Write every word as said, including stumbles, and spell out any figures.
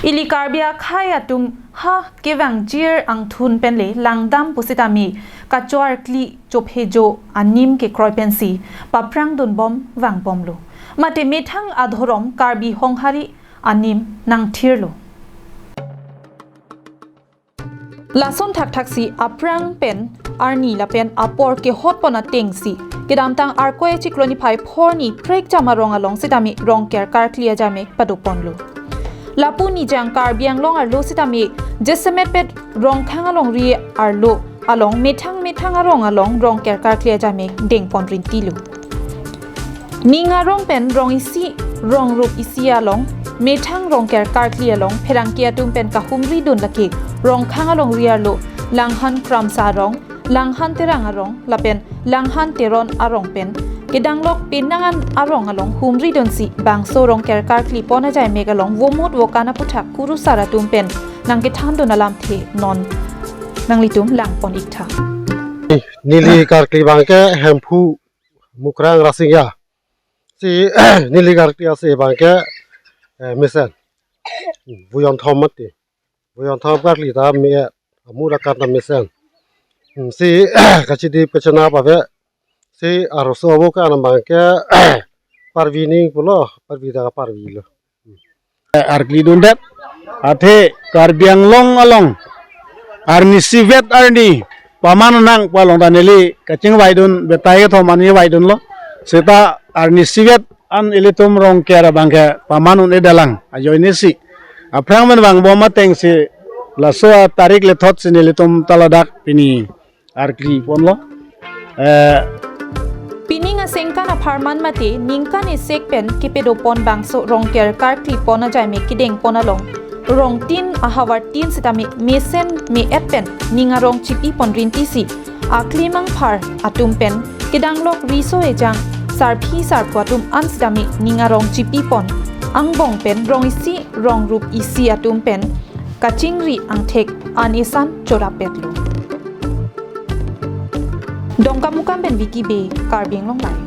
Ili Karbi akhei atum ha kevang jir angthun pen le langdam pusitame kachoarkli chophejo anim kekroi pensi paprangdunbom vangbomlo. Mate methang adhorom Karbi Honghari anim nangthirlo. Lason thakthak si aphrang pen arni lapen apor kehotpon atengsi kedamtang Arkoi achiklo niphai phorni Prekjam arong along sitame Rongker karkli ajamek padoponlo. Lapu Nijang Karbi Anglong arlo sitame jasemetpet Rongkhang alongri arlo along methang methang arong along Rongker karkli ajamek dengpon rintilo. Ning arong pen rong isi rong rup isi along methang Rongker karkli along pherangke atum pen kahumridun lake Rongkhang alongri arlo Langhan Kramsa arong, Langhan Terang arong lapen Langhan Teron arong pen kedanglok penang an arong along humridunsi bangso Rongker karklipon ajamek along vomut vokan aputhak kurusar atum pen nangkethandun alamthe non nanglitum langpon iktha. Neli karkli abangke Hemphu Mukrang Rasinja. Si neli karkli ase abangke, eh, mesen. Vujon thom mati. Vujon thom karkli ta me amur akan ta mesen. Hmm, si kachidi pachana pave. Si arloso avo kan abangke Parvi ning pulo, Parvi ta Parvi lo. Eh, arklidundet. Athe Karbi Anglong along arnisi vet arni paman nang pu along ta neli kachingvaidun betai kethom ani vaidunlo. Seta arnisi vet an ilitum Rongker abangke paman un-edelang ajoinesi. Aphrang pen vangbom atengsi laso atarik lethot si nelitum ta ladak pini arkliponlo. Eh, Pining asengkan apharman mate ningkan esek pen kepadopon bangso Rongker karklipon ajamek kedengpon along rongtin ahavartin sitame mesen me-et pen ning arong chipipon rintisi akli mangphar atum pen kedanglok riso ejang sarpi sarpo atum an sitame ning arong chipipon angbong pen rong isi rong rup isi atum pen kachingri angthek an esan chorapetlo. Dongkamukam pen Vicky Bey, Karbi Anglong Live.